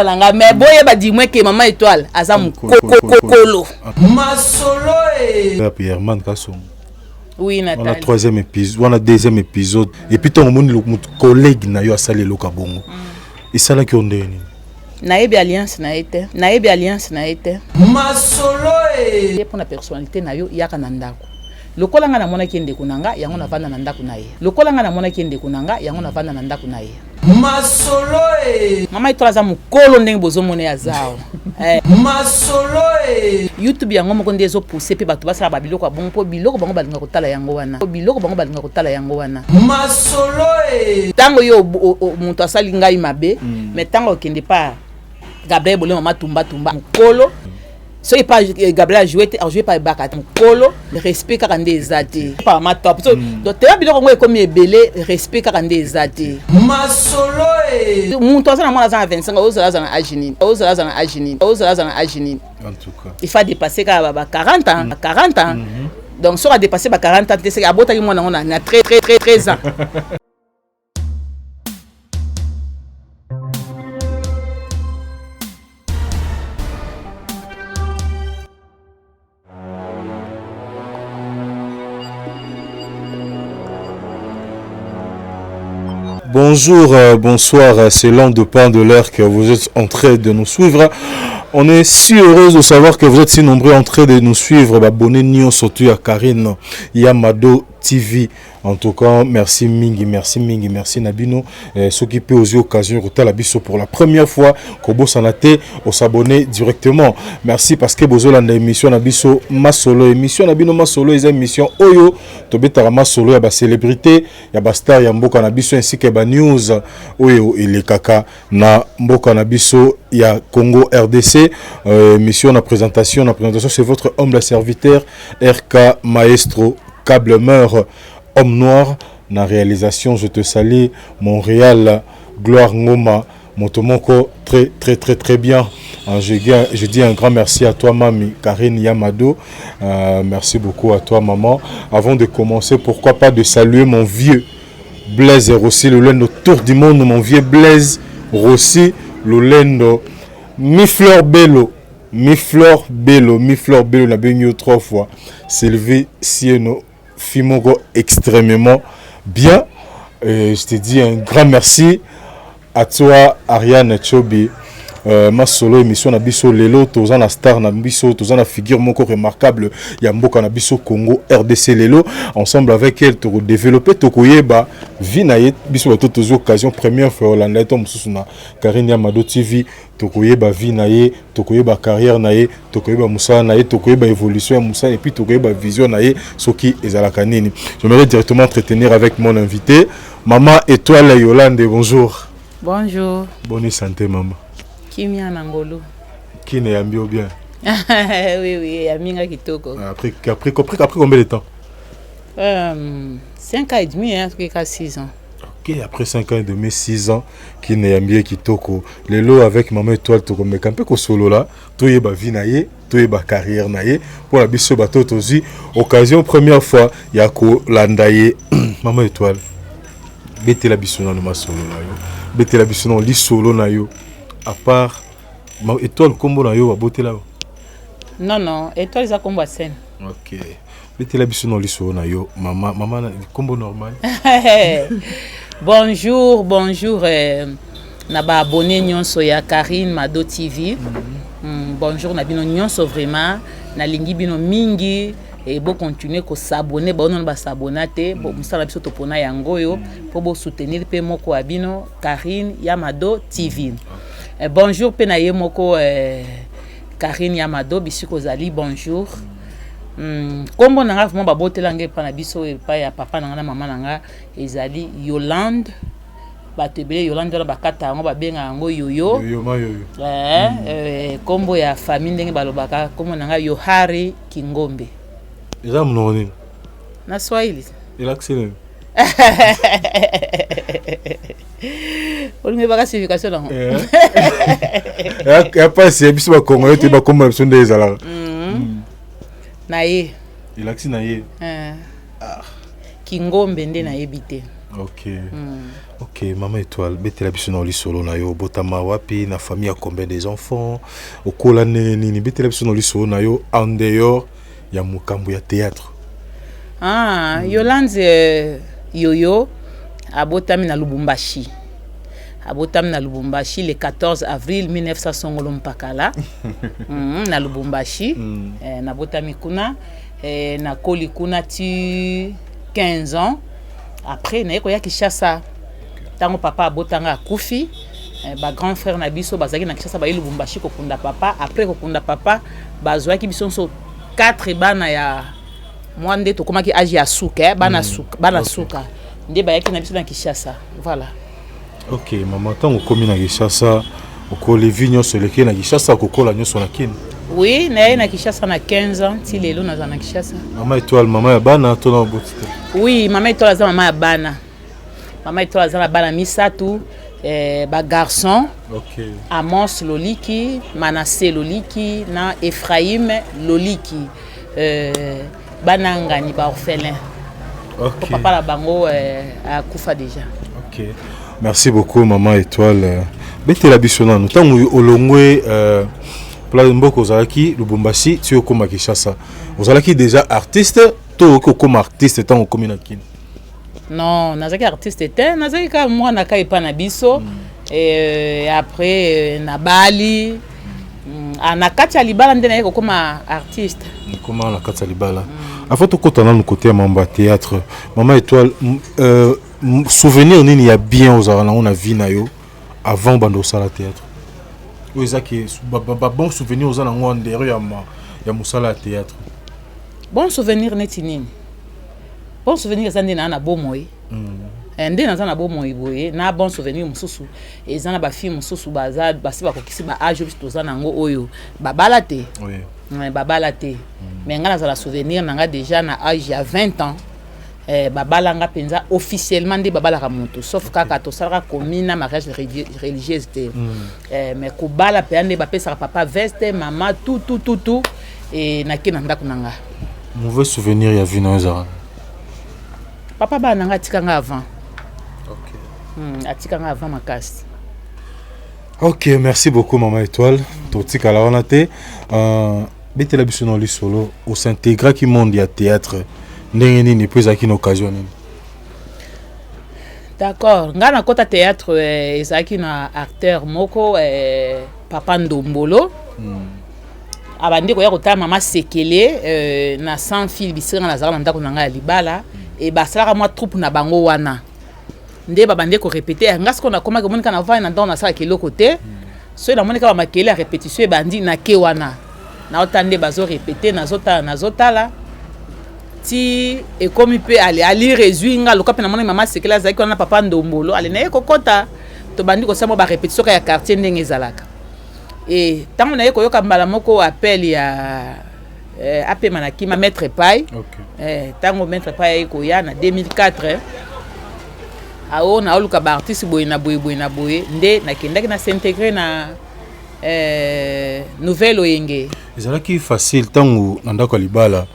Na nga, mais boyeba du moins que Mama Étoile aza mokokokolo. Masolo e. Herman Kasongo. Oui, Wana Nathalie. Troisième épisode, wana deuxième épisode, et puis ntango omoni moto collègue na yo asali eloko ya bongo, esalaki yo ndenge nini? Nayebi alliance na ye te, nayebi alliance na ye te. Masolo e. Ye mpo na personnalité na yo, yaka na ndako. Lokola nga namonaki ye ndeko na nga, yango navanda na ndako na ye. Lokola nga namonaki ye ndeko na nga, yango navanda na ndako na ye. Masolo e. Mama Etoile aza mokolo ndenge bozomona ye aza awa. Eh. Masolo e. YouTube yango moko nde ezopousse mpe bato basala babiloko ya bongo, mpo biloko bango balinga kotala yango wana, biloko bango balinga kotala yango wana. Masolo e. Ntango yo moto asali ngai mabe, mais ntango okende pa Gabriel Bolema matumba tumba mokolo, soki pa Gabriel ajoue te, ajoue pa ebaka te mokolo, respect kaka nde eza te pa mama top. So donc teya biloko yango ekomi ebele, respect kaka nde eza te. Masolo e. Moto aza na mwana aza na 25, ozala aza na age nini? Ozala aza na age nini? Ozala aza na age nini? En tout cas. Il faut dépasser kaka ba 40 ans, 40 ans. Donc soki adépasse ba 40 ans te, seke abotaki mwana yango na 13 13 13 ans. Bonjour, bonsoir, selon dépend de l'heure que vous êtes en train de nous suivre. On est si heureux de savoir que vous êtes si nombreux en train de nous suivre. Abonnez nous surtout à Karine Yamado TV. En tout cas, merci mingi, merci mingi, merci na bino. Ceux qui peuvent aussi occasion la biso pour la première fois, kobosana te, o s'abonner directement. Merci parce que bozolanda émission na biso Masolo, émission na bino Masolo, eza émission oyo tobetaka masolo ya ba célébrité, ya ba star ya mboka na biso ainsi que ba news oyo elekaka na mboka na biso ya Congo RDC. Émission na présentation, c'est votre humble serviteur RK Maestro Câble Meur Homme Noir. Na réalisation, je te salue, Montréal Gloire Ngoma Motomoko, très très très très bien. Je dis un grand merci à toi, Mami Karine Yamado. Merci beaucoup à toi, maman. Avant de commencer, pourquoi pas de saluer mon vieux Blaise Rossi Lolendo, tour du monde, mon vieux Blaise Rossi Lolendo, Mifleur Bello, Mifleur Bello, Mifleur Bello, la benyo trois fois. Sylvie Sieno Fimoko, extrêmement bien. Et je te dis un grand merci à toi, Ariane Chobi. Masolo émission na biso lelo, toza na star na biso, toza na figure moko remarquable ya mboka na biso Congo RDC. Lelo, ensemble avec elle, toko développer, tokoyeba vie na ye. Biso bato tozwi occasion première fois olanda ye to mosusu na Karine Yamado TV, tokoyeba vie na ye, tokoyeba carrière na ye, tokoyeba mosala na ye, tokoyeba évolution ya mosala, et puis tokoyeba vision na ye soki ezalaka nini. J'aimerais directement entretenir avec mon invité, Maman Étoile Yolande. Bonjour. Bonjour. Bonne santé, maman? Kimia na ngolu. Kine yambi yo bien? Oui, yambi nga kitoko. Après combien de temps? 5 ans et demi, hein, soki ka 6 ans. Ok, après 5 ans et demi, 6 ans, Kine yambi ye kitoko. Lelo avec Maman Étoile, tokomeka mpe kosolola, toyeba vie na ye, toyeba carrière na ye, mpona biso bato tozwi occasion première fois ya kolanda ye. Maman Étoile, betela biso nano masolo na yo, betela biso nano lisolo na yo. À part Étoile, nkombo na yo babotela yo? Non, Étoile eza nkombo ya scène. Ok, betela biso nano lisolo na yo, mama. Mama, nkombo normal? Bonjour, bonjour na baabonné nyonso ya Karine Mado TV. Bonjour na bino nyonso, vraiment nalingi bino mingi e bocontinue kos'abonner. Baoyo nano bas'abonner te, mosala na biso topona yango oyo mpo bosoutenir mpe moko ya bino Karine Yamado TV. Bonjour mpe na ye moko Karine Yamado, bisika ozali, bonjour. Nkombo na nga vraiment babotela ngai epai na biso, epai ya papa na nga na mama na nga, ezali Yolande. Bato ebele Yolande wana bakata yango, babenga yango Yoyo. Yoyo ma yoyo. Nkombo ya famille ndenge balobaka, nkombo na ngai Yohari Kingombe. Eza monoko nini? Na Swahili. Elakisi nini? Olingi ebaka signification nango? Ya pasi ya biso bakongole te, bakombo na biso nde ezalaka. Na ye. Elakisi na ye. Kingombe nde nayebi te. Ok. Ok, Mama Étoile, betela biso na lisolo na yo. Botama wapi, na famille ya combien des enfants? Okola ndenge nini? Betela biso na lisolo na yo en dehors ya mokambo ya théâtre. Ah, Yolande Yoyo abotami na Lubumbashi. Abotami na Lubumbashi le 14 avril 1900 songolo mpakala na Lubumbashi. Nabotami kuna, nakoli kuna ti 15 ans. Après naye koya Kinshasa ntango papa abotanga akufi. Bagrand frère na biso bazalaki na Kinshasa, baye Lubumbashi kokunda papa. Après kokunda papa, bazwaki biso nyonso 4 bana ya mwa nde tokomaki age ya suka, bana suka, bana suka nde bayaki na biso na Kinshasa, voilà. Ok, mama, ntango okomi na Kinshasa, okoli vie nyonso eleki na Kinshasa, kokola nyonso na Kini? Oui, naye na Kinshasa na 15 ans, ti lelo naza na Kinshasa. Mama Étoile, mama ya bana to na oboti te? Oui, Mama Étoile aza mama ya bana. Mama Étoile aza na bana misato, bagarçon. Amos Loliki, Manassé Loliki na Ephraim Loliki, bana ngani baorphelin. Papa na bango akufa déjà. Ok, merci beaucoup, Mama Étoile. Betela biso nanu ntango olongwe mboka ozalaki Lubumbashi ti okóma Kinshasa, ozalaki déjà artiste to okoki okóma artiste ntango okómi na Kini? Non, nazalaki artiste te, nazalaki kaka mwana ka epa na biso. Après nabali. Na kati ya libala nde naye kokóma artiste. Koma na kati ya libala. Avant tokɔta nanu kote ya mambo ya théâtre, Mama Étoile, souvenir nini ya bien ozalaka nango na vie na yo avant banda osala théâtre, oyo ezaki babon souvenir oza nango en dehors ya mosala ya théâtre? Bon souvenir neti nini? Bon souvenir eza nde naa na bomoi. Nde naza na bomoi boye na bon souvenir mosusu eza na bafille mosusu baza basi bakokisi baage biso toza nango oyo babala te. Babala te. Mais ngai nazala souvenir na nga déjà na age ya 20 ans, babalanga mpenza officiellement nde babalaka moto, sauf kaka tosalaka komi na mariage religieuse te. Mais kobala mpenza nde bapesaka papa veste, mama tout tout tout tout, e nake na ndako na nga. Mauvais souvenir ya vie na yo ezalaka? Papa bana na nga atika nga avant. Atika nga avant makasi. Ok, merci beaucoup, Mama Étoile. Totikala wana te. Betela biso na lisolo, osintégraki monde ya théâtre ndenge nini mpo ezalaki na occasion nini? D'accord, ngai nakɔta théâtre, ezalaki na acteur moko, papa Ndombolo. Abandi koya kotala mama Sekele na Sans Fil, bisika nga nazalaka na ndako na ngai ya libala. E basalaka mwa troupe na bango wana nde babandi korépéter. Nga sikoyo nakomaki, omonika navandi na ndako, nasalaka eloko te. Soki namoni kaka makele ya répétition ebandi, nake wana, naotala nde bazorépéter, nazotala, nazotala ti ekomi mpe ale alire ezwi nga loka mpe namoni mama Sekele azalaki wana na papa Ndombolo. Ale naye kokɔta, tobandi kosala mwa barépétition kaka ya quartier ndenge ezalaka. E ntango naye koyoka mbala moko appel ya apema na kima Maître Pai. Ntango Maître Pai aye koya na 2004, ao naoluka baartiste boye na boye boye na boye, nde nakendaki na s'intégrer na Nouvelle Oyenge. Ezalaki facile ntango na ndako ya libala,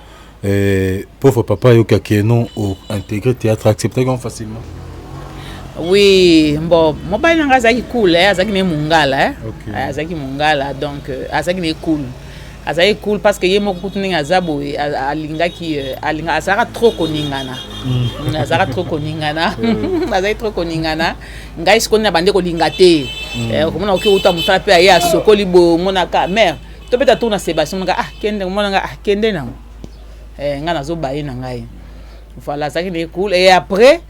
pauvre papa ayokaki eno ointégrer théâtre, acceptaki yango facilement? Oui, bon, mobali na ngai azalaki cool, azalaki na ye mongala, eh. Azalaki mongala, donc azalaki na ye cool, azalaki cool parce que ye moko kutu ndenge aza boye, alingaki alinga, azalaka trop koningana. Azalaka trop koningana, azalaki trop koningana. Ngai sikoyo na bande kolinga te. Okomona oki outa mosala mpe aye asokoli boye, omonaka mare tobeta tour na Sébastien, omonaka ah kende, omonanga ah kende nango. Ngai nazobaye na ngai, voilà, azalaki na ye cool. Et après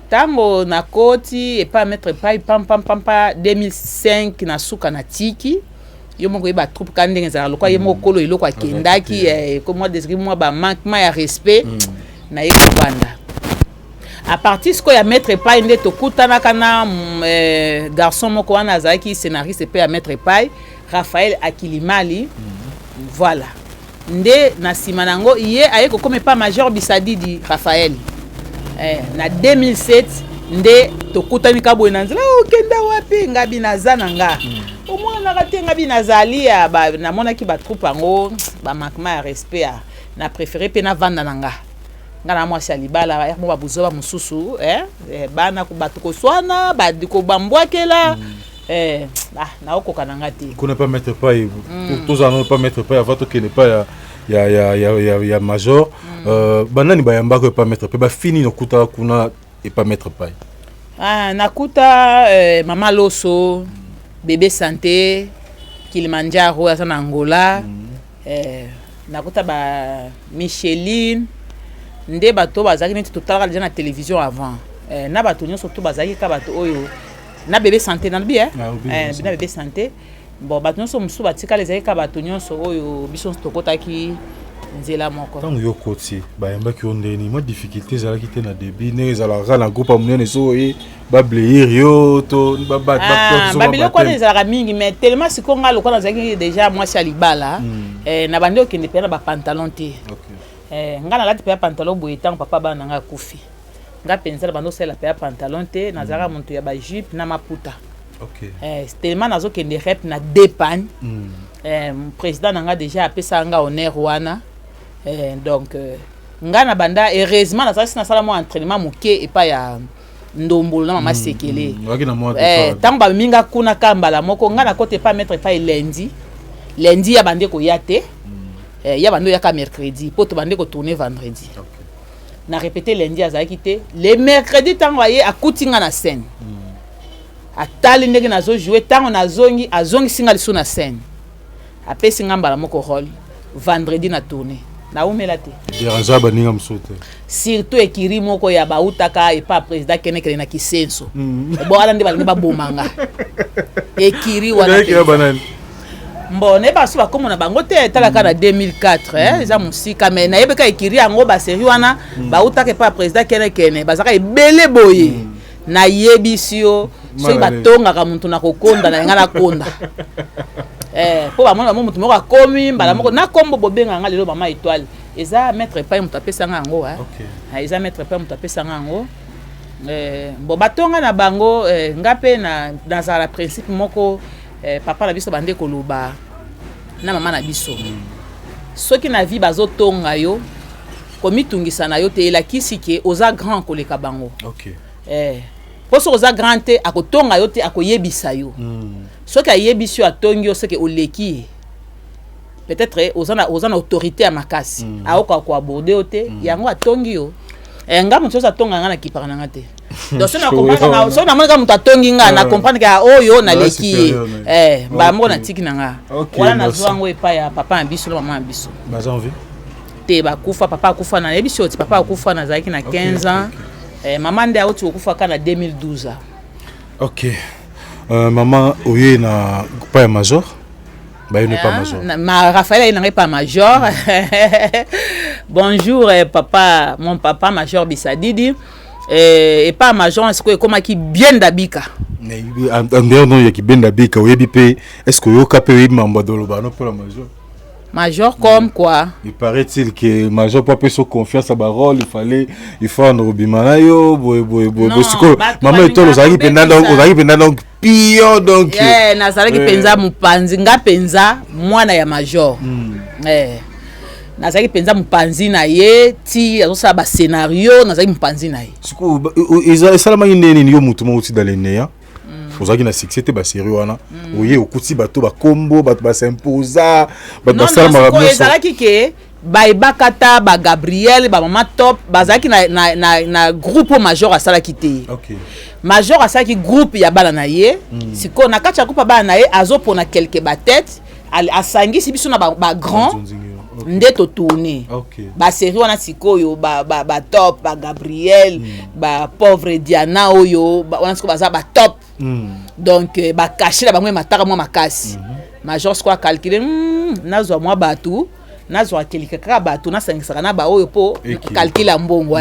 ntango nakoti epa Maître Pai pampampampa 2005 na suka na tiki yo moko oyeba troupe ka ndenge ezalaka, lokola ye moko kolo eloko akendaki, mwa desri mwa bamanquement ya respect na ye kovanda. À partir sikoyo ya Maître Pai nde tokutanaka na garçon moko wana azalaki scénariste mpe ya Maître Pai, Raphaël Akilimali. Voilà, nde na nsima na yango ye aye kokoma epa Major Bisadidi Raphaël. Na 2007 nde tokutani ka boye na nzela. Okenda wapi? Ngabi naza na nga, omonanaka te. Ngabi nazali ya namonaki batroupe yango bamanquement ya respect, ya na préféré mpe navanda na nga. Nga na mwasi ya libala, ya mo babuzoba mosusu, eh, eh, bana bato koswana, bambwakela. Eh, ah, naokoka na nga te. Kuna pa maître Pai, tozala nano pa maître Pai avant tokende pa ya major. Banani bayambaka epa maître Pai? Bafini nokutaka kuna epa maître Pai? Ah, nakuta mama Loso, Bébé Santé, Kilimanjaro aza na Angola. Nakuta ba Micheline, nde bato bazalaki neti totalaka deja na télévision avant. Na bato nyonso to bazalaki ka bato oyo na Bébé Santé nalobi, eh? Ah, na Bébé Santé. Bon, bato nyonso mosusu batikala, ezalaki ka bato nyonso oyo biso nyonso tokotaki nzela moko. Ntango yo koti, bayambaki yo ndeni? Mwa difficulté ezalaki te na début, ndenge ezalaka na groupe ya monene, so oye bableir yo to babiloko wana ezalaka mingi, mais tellement sikoyo nga lokola nazalaki déjà mwasi ya libala, na bandi okende mpenza na bapantalon te. Nga nalati mpenza pantalon boye ntango papa bana na nga akufi. Nga mpenza na bandi osalela mpenza pantalon te, nazalaka moto ya bajupe na maputa. Tellement nazokende rep na depane, président na nga déjà apesaka nga honneur wana. Donc nga na banda, heureusement nazalaki nasala mwa entraînement moke epai ya Ndombolo na mama Sekele. Ntango bamemi nga kuna, ka mbala moko nga nakota epai maître epai lundi. Lundi ya bande koya te, ya bande oyaka mercredi mpo tobande kotourne vendredi. Na répété lundi, azalaki te. Le mercredi, ntango aye, akuti nga na scène, atali ndenge nazojoue. Ntango nazongi, azongisi nga lisusu na scène, apesi nga mbala moko rôle. Vendredi na tourne, naumela te. Déranger baninga mosusu te. Surtout ekiri moko ya bautaka epa président Kenekele na Kisenso. Bon, wana nde balingi babomanga ekiri wana. Bon, nayeba so bakombo na bango te, etalaka na 2004, eza mosika, mais nayebeka ekiri yango. Basérie wana bautaka epa président Kenekene, bazalaka ebele boye. Nayebisi yo, soki batongaka motu na kokonda na nga, nakonda mpo bamoni bango motu moko akomi mbala moko na kombo bobengaka nga lelo mama Étoile. Eza maître epai moto apesanga yango, eza maître epai moto apesanga yango. Bon, batonga na bango, nga mpe nazala na principe moko. Papa na biso bande koloba na mama na biso, soki na vie bazotonga yo, komitungisa na yo te, elakisi ke oza grand koleka bango. Mpo soki oza grand te, akotonga yo te, akoyebisa yo. Soki ayebisi yo, atongi yo, soki oleki ye, peut-être oza na autorité ya makasi, aokoka koaborde yo te. Yango atongi yo. Nga moto nyonso atonga nga, nakipaka na nga te. Donc soki namoni kaka moto atongi nga, na comprendre ke oyo naleki ye. Mbala moko natiki na nga wana, nazwa yango epai ya papa na biso na mama na biso. Baza en vie? Te, bakufa. Papa akufa, nayebi si oti papa akufa nazalaki na 15 ans. Mama nde auti kokufa kaka na 2012. Ok, mama oye na pa ya major, bayino pa major. Ma Raphaël aye nanga pa major. Bonjour, papa, mon papa major Bisadidi. Epa major sikoyo ekomaki bien dabika. En dehors ya kibenda bika, oyebi mpe, est ce que oyoka mpe, oyebi mambo adoloba no mpona major? Major comme quoi? Il paraît-il que major po apesa confiance à barole, il fallait, il faut ando kobima na yo boye boye boye. Sikoyo mama Etolo, ozalaki mpenza, donc ozalaki mpenza donc pion, donc Yeah, nazalaki mpenza mopanzi, nga mpenza mwana ya major. Nazalaki mpenza mopanzi na ye ti azosala bascénario, nazalaki mopanzi na ye. Sikoyo esalamaki nde nini? Yo motu moko uti dans le néant, ozalaki na succès te, basérie wana oye, okuti bato bakombo, bato basimposa, bato basala makambo nyonso. Ezalaki ke bayebaka ta bagabriel, bamama Top bazalaki na groupe oyo major asalaki te. Major asalaki groupe ya bana na ye. Sikoyo na kati ya groupe ya bana na ye, azopona quelque batete, asangisi biso na bagrand ba nde totourne basérie wana. Sikoyo batop, bagabriel, bapauvre Diana oyo wana, sikoyo baza batop. Donc bacachet na bango emataka mwa makasi. Major sikoyo acalcule, nazwa mwa bato, nazwa kelika kaka bato, nasangisaka na baoyo mpo calcul ya mbongo.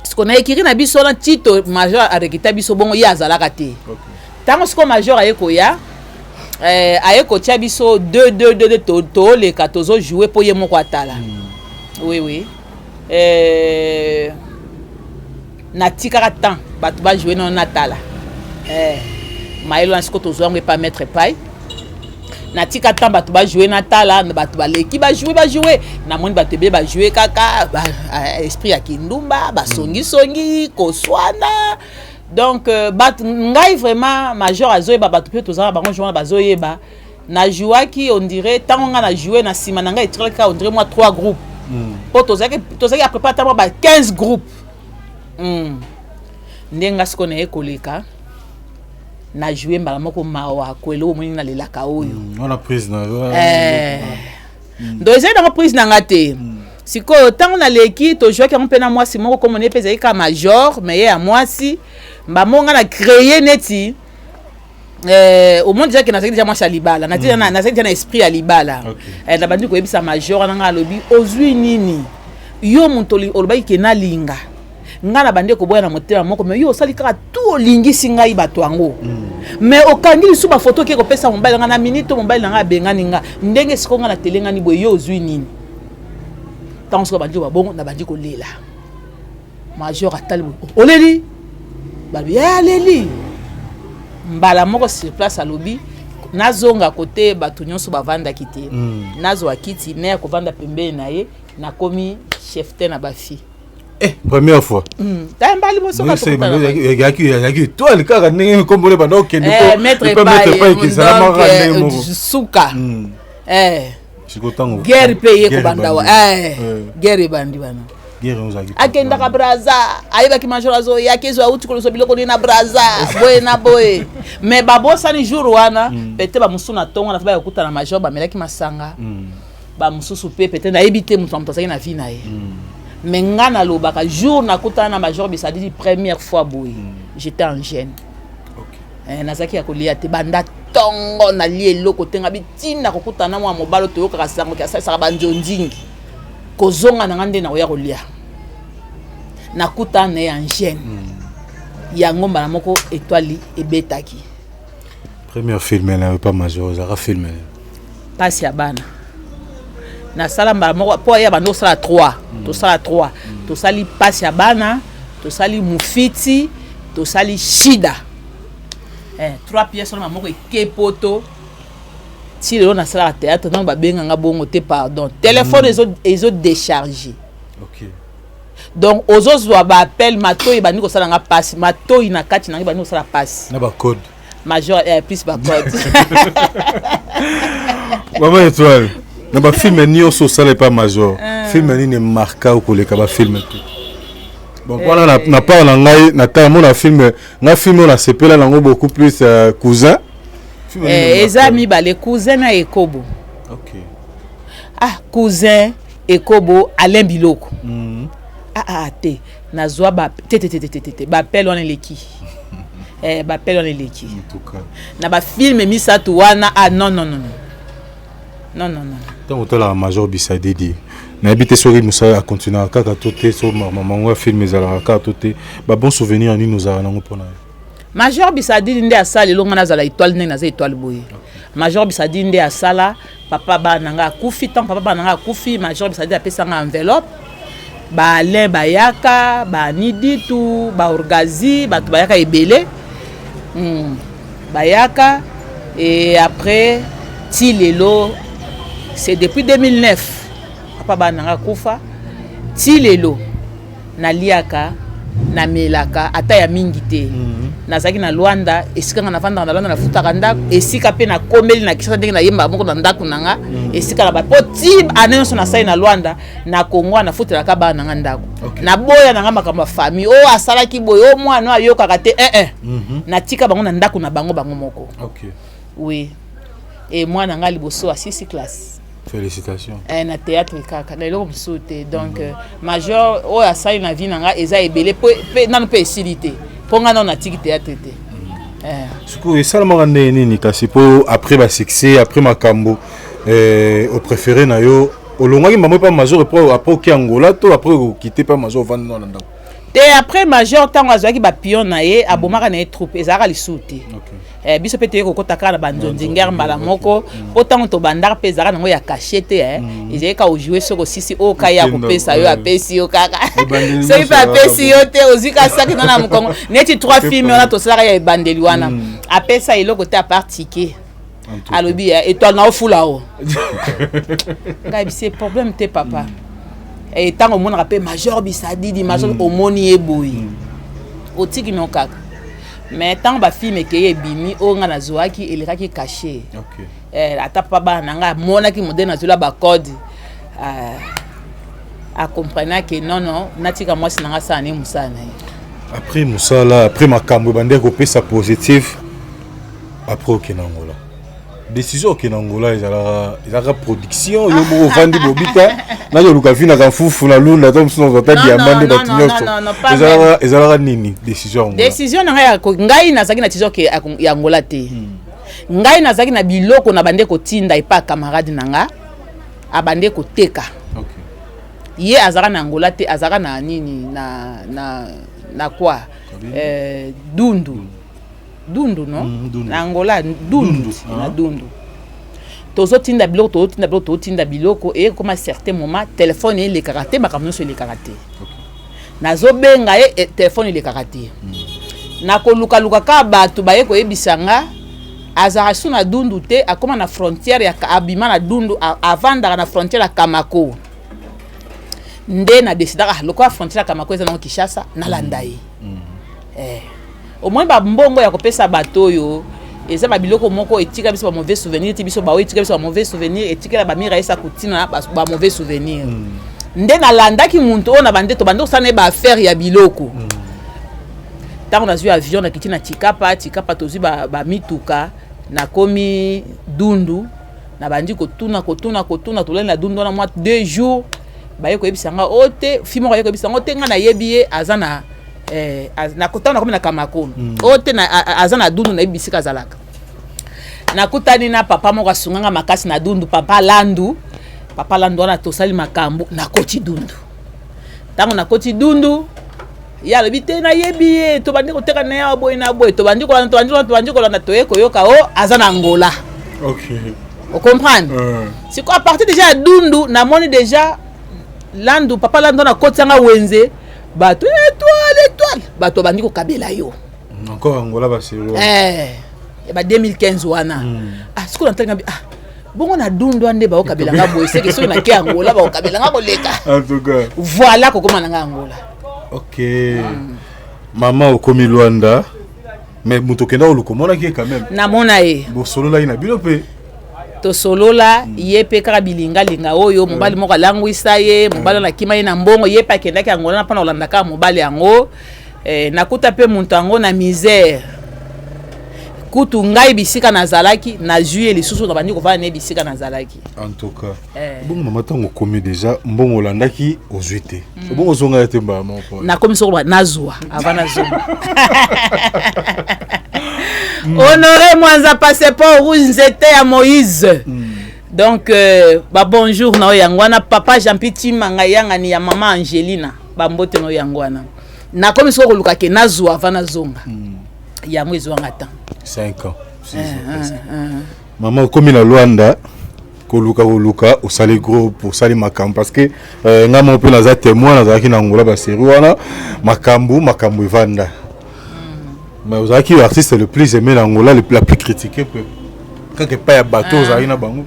Sikoyo na ekiri na biso wana, tito major arekita biso bongo, ye azalaka te. Ntango sikoyo major aye koya, aye kotia biso 2 2 2 2, toleka, tozojoue mpo ye moko atala. Oui, natikaka temps bato bajoue nano, natala. Mayele wana sikoyo tozwa yango epa maître Pai. Natika ntan bato bajoue, natala bato baleki bajoue, bajoue, namoni bato ebele bajoue kaka esprit ya kindumba, basongisongi, koswana. Donc bato ngai vraiment, major azoyeba, bato mpe tozala bango jour wana bazoyeba. Najouaki, on dirait ntango ngai na joue, na nsima na ngai etikalaki kaka, on dirait, mwa 3 groupes, mpo tozalaki à peu près ata mwa ba 15 groupes. Nde nga sikoyo naye koleka, na joue mbala moko mawa kwelo, omoni nalelaka oyo. Wana prise na yo? Eh. Ndo ezali nango prise na nga te. Sikoyo ntango naleki, tozwaki yango mpe na mwasi moko, komona ye mpe ezali kaka major, mais ye ya mwasi mbamo nga na créé neti omoni déjà ke nazalaki déjà mwasi ya libala, nazalaki déjà na esprit ya libala. Nabandi koyebisa major wana, nga alobi: "Ozwi nini? Yo moto olobaki ke nalinga ngai, na bandi koboya na motema moko, mais yo osali kaka tu olingisi ngai bato yango, mais okangi lisusu bafoto, oke kopesa mobali na ngai na minute. Mobali na ngai abengani nga ndenge sikoyo ngai natelengani boye, yo ozwi nini?" Ntango sikoyo bandi babongo, nabandi kolela. Major atali boye: "Oleli?" Balobi: "Ye aleli." Mbala moko sur place alobi nazonga kote bato nyonso bavandaki te. Nazwa kiti naya kovanda pembeni na ye, nakomi chef te na bafille. Eh, première fois? Ta mbali mosoka. Ezalaki étoile kaka ndenge nkombole banda okende. Maître esalamaka ndenge moko. Suka. Sikoyo ntango Guerre mpe ye kobanda wa guerre ebandi wana. Guerre ozalaki? Akendaka Braza, ayebaki major azoyaki, ezwa auti kolozwa biloko nini na Braza, boye na boye. Mais babosani jour wana, peut-être bamosusu na ntongo na fa baya kokutana major, bamelaki masanga. Bamosusu mpe peut-être, nayebi te, moto na moto azalaki na vie na ye. Mais nga nalobaka, jour nakutana na major Bisadidi première fois boye, j'étais en jeûne. Nazalaki ya kolia te banda ntongo, nalia eloko te. Nga bitinda kokutana na mwa mobali oyo toyokaka sango ke asalisaka banzonzingi, kozonga na nga nde nakoya kolia. Nakutana na ye en jeûne. Yango mbala moko étoile ebetaki. Première film na yo pa major ozalaka film? Mpasi ya bana. Nasala mbala moko mpo ya bando osala 3, tosala 3, tosali mpasi ya bana, tosali mufiti, tosali shida, 3 pièces wana moko eke poto. Ti lelo nasalaka théâtre, ntango babenganga bongo te, pardon, téléphone ezo décharge. Donc ozozwa baappel, matoi ebandi kosala nga mpasi, matoi na kati na ngai ebandi kosala mpasi. Na bacode. Major plus bacode. Mama Étoile, na bafilm nyonso osala epa major, film nini emarka okoleka bafilm te? Bon, wana na part na ngai, natala mona film, nga film oyo nasepela nango beaucoup plus, Cousin. Film nini Eza emarka? Mibale, Cousin na Ekobo. Ah, Cousin, Ekobo, Alain Biloko. Ah, ah, te, nazwa ba te te te te te te te, bapele wana eleki, bapele wana eleki. En tout cas. Na bafilm misato wana, ah non, non, non, non, non, non, non. Ntango otalaka major Bisadidi, nayebi te soki mosala akontinuaka kaka to te, so mamango ya film ezalaka kaka to te, babon souvenir ya nini ozalaka nango mpona ye? Major Bisadidi nde asala elonga nazala étoile ndenge naza étoile boye. Major Bisadidi nde asala papa bana na nga akufi. Ntango papa bana na nga akufi, major Bisadidi apesanga enveloppe. Baalain bayaka, baniditu, baorgazi, bato bayaka ebele, bayaka. Et après ti lelo, c'est depuis 2009 papa bana na nga akufa, ti lelo naliaka, namelaka ata ya mingi te. Nazalaki na Lwanda, esika nga navandaka na Lwanda, nafutaka ndako, esika mpe nakomeli na Kisasa, ndenge nayembaka moko na ndako na nga, esika na bapo ti ane nyonso nasali na Lwanda, na Kongo, nafutelaka bana na nga ndako. Naboya na nga makambo ya famille oyo asalaki boye, oyo mwana oyo ayokaka te, eh. Natika bango na ndako na bango, bango moko. Oui, e mwana nga liboso asisi classe. Félicitations. Na théâtre kaka, na eloko mosusu te. Donc major oyo asali na vie na nga eza ebele, pe nano mpe esili te, mpo nga nano natiki théâtre te. Sikoyo esalamaka ndenge nini kasi mpo après basuccès, après makambo, opréféré na yo olongwaki mbamo epa major, après oki Angola to après okite epa major, ovandi na ndako? Te, après major, ntango azwaki bapion na ye, abomaka na ye troupe, ezalaka lisusu te. Biso mpe toye kokɔta kaka na banzonzingere mbala moko, mpo ntango tobandaka mpe ezalaka nango ya cachet te, ezalaki kaka ojoue, soki osisi oyo kai ya kopesa yo, apesi yo kaka. Soki mpe apesi yo te, ozwi ka saki na mokongo neti trois filme wana tosalaka ya ebandeli wana. Apesa eloko te à part ticket. Alobi étoile na ofula o ngai bisi problème te, papa. Ntango omonaka mpe Major Bisadidi, Major, omoni ye boye, otiki no kaka. Mais ntango bafilm ekei, ebimi oyo ngai nazwaki elekaki cachet. Ata papa bana na ngai amonaki modele nazwela bacode, acomprenaki non, non, natika mwasi na ngai asala ne mosala na ye. Après mosala, après makambo ebandeki kopesa positif, après okende Angola, décision okende Angola ezalaka production yo moko ovandi bobita nazoluka vinaka fufu na lunda to mosusu nazwa ta diamant nde bato nyonso? Ezalaka nini décision yango? Décision na ngai, ngai nazalaki na décision ya Angola te. Ngai nazalaki na biloko na bande kotinda epa ya camarade na nga abande koteka. Ye azalaka na Angola te, azalaka na nini, na kwa Dundu, Dundu, no? Dundu. Na Angola, Dundu. Dundu, na ah. Dundu. Tozotinda biloko, tozotinda biloko, tozotinda biloko. Eye koma certain moment, telefone elekaka te, makambo nyonso elekaka te. Nazobenga ye, telefone elekaka te. Nakolukaluka kaka bato baye koyebisa nga azalaka su na Dundu te, akóma na frontière ya, abima na Dundu, avandaka na frontière ya Kamako. Nde na décidaka, ah, lokola frontière ya Kamako eza nango Kinshasa, nalanda ye. Au moins bambongo ya kopesa bato oyo eza babiloko moko etika biso bamauvais souvenir ti biso baoyo etika biso bamauvais souvenir, etikela bamira esa kotina bamauvais souvenir. Nde nalandaki muntu oyo na bande tobande kosala na ye baaffaire ya biloko. Ntango nazwi avion, nakiti na Tikapa. Tikapa tozwi bamituka, nakomi Dundu, nabandi kotuna, kotuna, kotuna. Tolali na Dundu wana mwa 2 jours. Baye koyebisa nga o te, fi moko aye koyebisa nga o te, nga nayebi ye, aza na ntango nakomi na Kamako o te, aza na Dundu, nayebi bisika azalaka. Nakutani na papa moko asunganga makasi na Dundu, papa Landu. Papa Landu wana tosali makambo, nakoti Dundu. Ntango nakoti Dundu, ye alobi te, nayebi ye, tobandi koteka na ye awa boye na boye, tobandi kolanda, tobandi kolanda, tobandi kolanda, toye koyoka o aza na Angola. Ocomprendre? Sikoyo à partir déjà ya Dundu, namoni déjà Landu, papa Landu wana akotianga wenze, bato étoile, étoile, bato babandi kokabela yo. Encore Angola baselo. Ya ba 2015 wana. Ah, sikoyo natali ngabi, ah, bongo na Dundu wana nde baokabelanga boye, seke soki nake Angola baokabelanga koleka. En tout cas. Voilà kokóma na nga Angola. Ok, mama, okomi Lwanda, mais moto okenda koluka omonaki ye quand même? Namona ye. Bosololaki na bino mpe? Tosolola. Ye mpe kaka bilingalinga oyo mobali moko alangwisa ye, mobali wana akima ye na mbongo. Ye mpe akendaki Angola na mpona kolanda kaka mobali yango. Nakuta mpe moto yango na misère. Kutu ngai bisika nazalaki, nazwi ye lisusu, nabandi kovanda na ye bisika nazalaki. En tout cas. Bongo mama, ntango okomi déjà, mbongo olandaki ozwi te, bongo ozonga ye te mbala moko? Nakomi soko nazwa avant nazonga. Honoré Mwanza, passeport rouge, nzete ya Moïse. Donc babonjour na oyo yango wana, papa Jean-Pi Timanga yangani ya mama Angelina, bambote na oyo yango wana. Nakomi soko koluka ke nazwa avant nazonga, yango ezwanga temps. 5 ans, 6 ans. Mama, okomi na Lwanda, koluka koluka, osali groupe, osali makambo, parce que nga moko mpe naza témoin, nazalaki na Angola, basérie wana, makambo makambo evanda. Mais ozalaki artiste le plus aimé na Angola, la plus critiqué mpe kaka epai ya bato ozalaki na bango.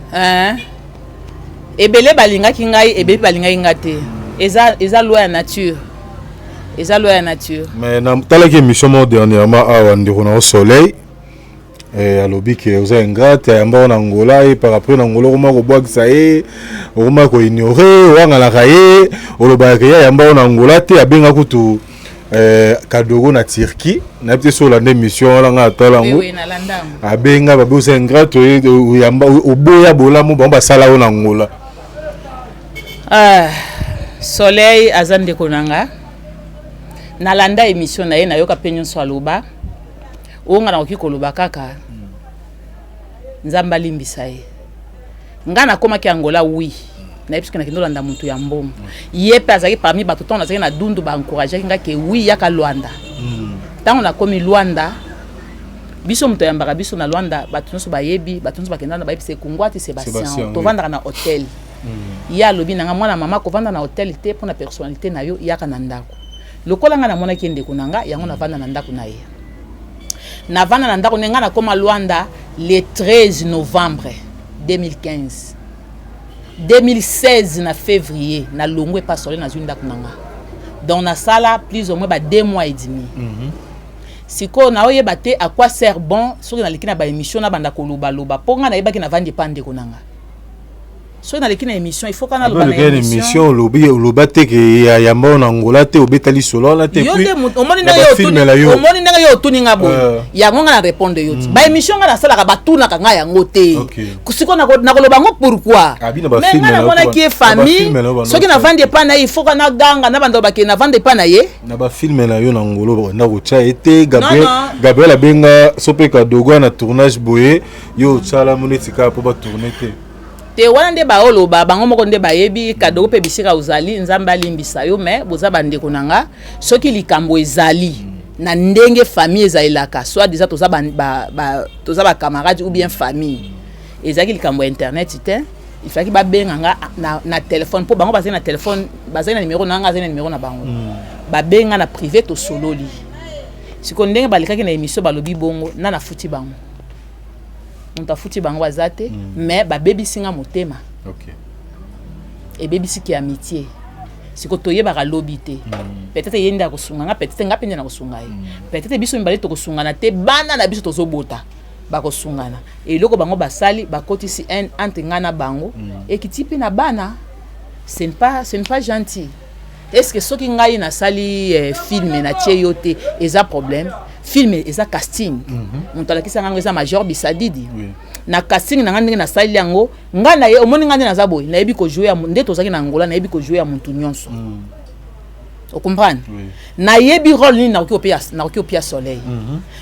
Ebele balingaki ngai, ebele mpe balingaki nga te. Eza loi ya nature, eza loi ya nature. Mais natalaki émission moko dernièrement awa, ndeko na yo Soleil alobi ke oza ingrate, ayamba na Angola ye, par après na Angola okoma kobwakisa ye, okoma koignore, owangalaka ye, olobaka ke ye ayamba yo na Angola te, abenga kutu Kadogo na Turquie. Nayebi te so olanda émission wana, nga atala yango. Oui, nalanda yango. Abenga babe oza ingrate, oyamba oboya bolamu bango basala yo na Angola. Ah, Soleil aza ndeko na nga. Nalanda émission na ye, nayoka mpe nyonso aloba. Oyo nga nakoki koloba kaka, Nzambe alimbisa ye. Nga nakomaki Angola, oui, nayebi soki nakende olanda moto ya mbongo. Ye mpe azalaki parmi bato ntango nazalaki na Dundu, baencourageaki nga ke oui, yaka Lwanda. Ntango nakomi Lwanda, biso moto ayambaka biso na Lwanda, bato nyonso bayebi, bato nyonso bakenda na bayebi, se Kungwati Sébastien. Sébastien, oui. Tovandaka na hotel. Ye alobi na nga: "Mwana mama, kovanda na hotel te mpo na personnalité na yo, yaka na ndako." Lokola nga namonaki ye ndeko na nga, yango navanda na ndako na ye. Navanda na ndako nde ngai nakóma Lwanda le 13 novembre 2015. 2016 na février nalongwe epa Soleil, nazwi ndako na nga. Donc nasala plus ou moins ba 2 mois et demi. Sikoyo naoyeba te à quoi sert bon soki naleki na baémission, nabanda kolobaloba, mpo ngai nayebaki navandi epa ndeko na nga. Soki naleki na émission, il faut ka naloba na émission. Olobi, oloba te ke yamba na Angola te, obetali solo wana te. Yo nde omoni ndenge yo otuni nga boye, yango nga na répondre yo ti. Baémission nga nasalaka, batunaka ngai yango te. Sikoyo nakoloba yango pourquoi? Mais ngai namonaki ye famille. Soki navandi epai na ye, il faut ka naganga, nabanda bakende navandi epai na ye. Na bafilm na yo na Ngolo, banda kotya ye te. Gabriel abenga so mpe Kadogo na tournage boye, yo otyala mo neti kaka mpo batourne te. Te, wana nde baoloba bango moko nde bayebi. Kadogo mpe, bisika ozali, Nzambe alimbisa yo. Me boza bandeko na nga. Soki likambo ezali na ndenge famille ezalelaka, soit déjà toza toza bacamarade ou bien famille, ezalaki likambo ya internet te. Il fallaki babenga nga na telefone, mpo bango bazali na telefone, bazali na numero na nga, azali na numero na bango. Babenga na privé, tosololi. Sikoyo ndenge balekaki na émission, balobi bongo, na nafuti bango, moto afuti bango aza te. Mais babebisi nga motema. Ebebisiki amitié. Siko toyebaka lobi te. Peut-être ye nde akosunga nga, peut-être nga mpe nde nakosunga ye. Peut-être biso mibale tokosungana te, bana na biso tozobota bakosungana. Eloko bango basali, bakotisi haine entre ngai na bango. Ekiti mpe na bana. Ce n'est pas gentil. Est ce que soki ngai nasali film, natie yo te, eza problème? Film eza casting. Moto alakisa ngai eza Major Bisadidi. Na casting na ngai, ndenge nasali yango, ngai na ye, omoni ngai nde naza boye, nayebi kojouer. Nde tozalaki na Angola, nayebi kojouer ya motu nyonso. Ocomprendre? Nayebi rôle nini nakoki opia Soleil.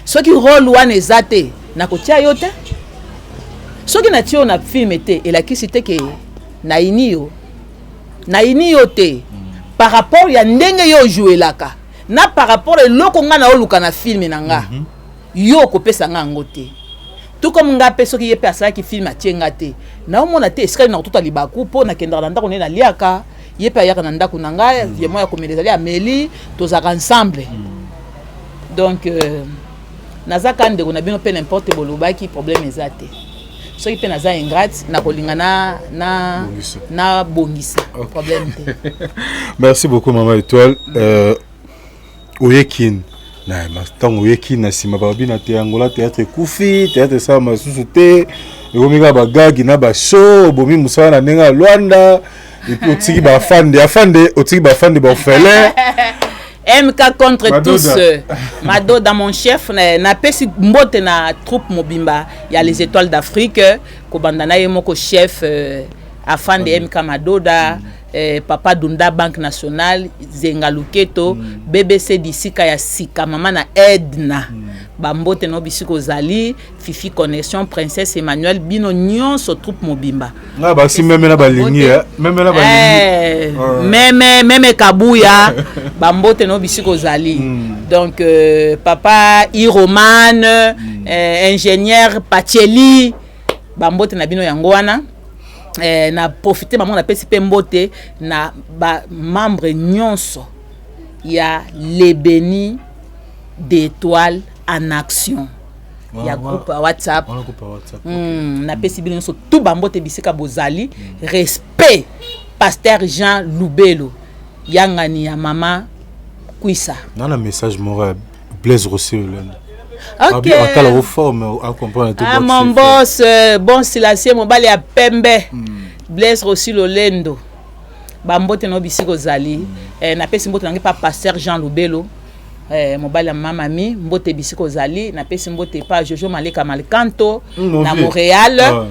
Soki rôle wana eza te, nakotia yo te. Soki natie yo na film te, elakisi te ke nayini yo. Nayini yo te. Par rapport ya ndenge yo ojouelaka na par rapport eloko ngai naoluka na film na nga, yo okopesa nga yango te. Tout comme nga mpe, soki ye mpe asalaki film, atie nga te, naomona te esika nini nakotuta libaku, mpo nakendaka na ndako nde naliaka, ye mpe ayaka na ndako na ngai. Ye moko ya komela ezali, ameli, tozalaka ensemble. Donc naza ka ndeko na bino mpe. N'importe bolobaki, problème eza te. Soki mpe naza ingrate, nakolinga na Bongisa. Na bongisa, problème te. Merci beaucoup, mama Étoile. Oyeki na ntango oyeki na nsima, balobi na te Angola théâtre ekufi, théâtre esalama lisusu te, ekomi kaka bagagi na bashow. Obomi mosala na ndenge ya Lwanda, et puis otiki bafande afande, otiki bafande baorphelin. MK contre Madoda. tous. Madoda, mon chef, napesi mbote na troupe mobimba ya Les Étoiles d'Afrique, kobanda na ye moko chef afande MK Madoda, papa Dunda, Banque Nationale, Zenga Luketo, BBC disika ya sika, mama na Edna. Bambote no bisika ozali, Fifi Connexion, Princesse Emmanuel, bino nyonso, troupe mobimba. Nga basi meme na balingi, meme na balingi. Meme meme Kabuya, bambote no bisika ozali. Donc papa Iroman, ingénieur Pacheli, bambote na bino yango wana. Na profite bango, napesi mpe mbote na bamembre nyonso ya Les Bénis d'Étoile en Action ya groupe ya WhatsApp. Wana groupe ya WhatsApp. Napesi bino nyonso tu bambote bisika bozali. Respect, pasteur Jean Lubelo yangani ya mama Kwisa. Na message moko ya Blaise Rossi Olendo. Ok. Atala oforme, acomprendre te. Ah, mon boss, bon silencieux, mobali ya pembe, Blaise Rossi Lolendo, bambote na yo bisika ozali. Napesi mbote na ngai pa pasteur Jean Lubelo, mobali ya mamami, mbote bisika ozali. Napesi mbote pa Jojo Maleka Malkanto na Mon vieux. Montréal.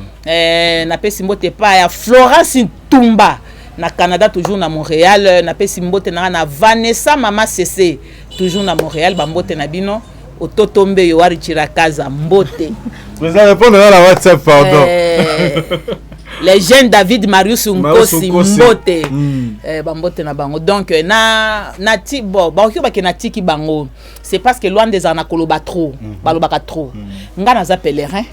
Napesi mbote pa ya Florence Ntumba na Canada, toujours na Montréal. Napesi mbote na nga na Vanessa Mama Cc, toujours na Montréal. Bambote na bino. Ototombe yo wari Chirakaza, mbote. Président, répondre na WhatsApp, pardon. Les jeunes David Marius Marius Nkosi, Nkosi. mbote. Bambote na bango. Donc na ti bon, bakoki bake natiki bango, c'est parce que Lwanda ezala na koloba trop. Balobaka trop. Nga naza pèlerin,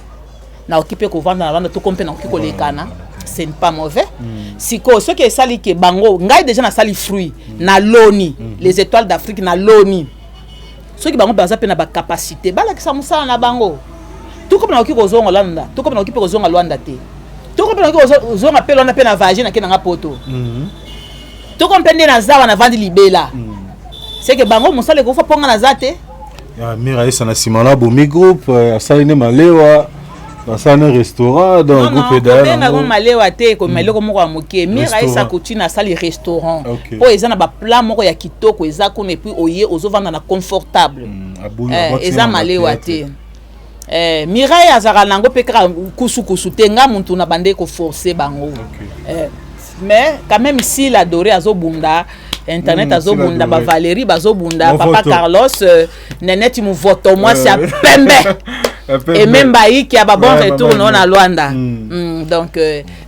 nakoki mpe kovanda na Lwanda, toko mpe nakoki kolekana, ce n'est pas mauvais. Sikoyo soki esali ke bango, ngai déjà nasali fruit, naloni Les Étoiles d'Afrique, naloni. Soki bango baza mpe na bacapacité, balakisa mosala na bango. Tuko mpe nakoki kozonga Lwanda, tuko mpe nakoki mpe kozonga Lwanda te, tuko mpe nakoki kozonga mpe Lwanda mpe na voyage, nake nanga Poto. Tuko mpe nde naza wana, navandi libela. Seke bango mosala ekofa mpo nga naza te. Mira ayesa na nsima na bomi groupe, asali nde malewa, basali ne restaurant, donc groupe. Edayango malewa te, ekoma eloko moko ya moke. Mira ayesa couture, asali restaurant mpo eza na baplat moko ya kitoko eza kuna, et puis oye ozovanda na confortable. Eza malewa te. Mirai azalaka nango mpe kaka kusukusu te. Nga mutu na bande koforce bango. Mais quand même Sila Doré azobunda internet, azobunda, bavalérie bazobunda, papa Carlos, Neneti Movoto, mwasi ya pembe, ememba yiki ya babon retour no na Lwanda. Donc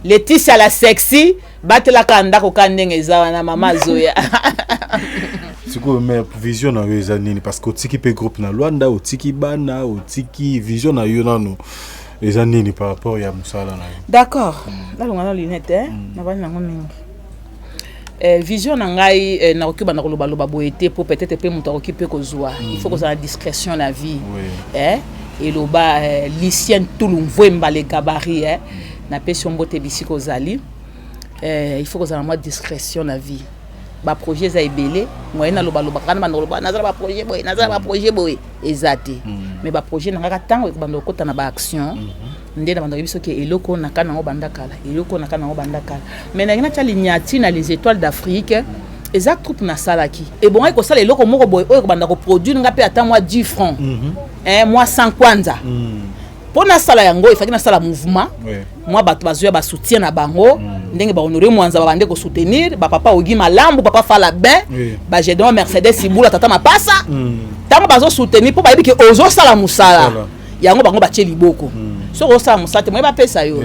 Leticia la sexy, batelaka ndako ka ndenge eza wana, mama azoya. Sikoyo, mais vision na yo eza nini? Parce que otiki mpe groupe na Lwanda, otiki bana, otiki. Vision na yo nano eza nini par rapport ya mosala na yo? D'accord, nalonga na lunette, nabani nango mingi. Vision na ngai, nakoki banda kolobaloba boye te, mpo peut-être mpe moto akoki mpe kozwa. Il faut kozala discrétion na vie. Eloba Lucien Tulu Mvwemba, le gabarit, napesi yo mbote bisika ozali. Il faut kozala mwa discrétion na vie. Baprojet eza ebele, moye nalobaloba kaka na banda koloba naza na baprojet boye, naza na baprojet boye, eza te. Mais baprojet na ngaka, ntango ekobanda kokɔta na baaction, nde na banda koyebi soki eloko na ka nango banda kala, eloko na ka nango banda kala. Mais nangi natya linyati na Les Étoiles d'Afrique. Eza troupe nasalaki, ebongaki kosala eloko moko boye oyo ekobanda koproduire nga mpe ata mwa 10 francs, mwa 100 kwanza. Mpo nasala yango, efaki nasala mouvement, mwa bato bazoya, basoutien na bango, ndenge bahonore Mwanza babande kosoutenir bapapa Ogi Malambu, papa Fala Ben, bagedon Mercedes Ibula, tata Mapasa. Ntango bazosoutenir, mpo bayebi ke ozosala mosala yango, bango batie liboko. Soki ozosala mosala te, moye bapesa yo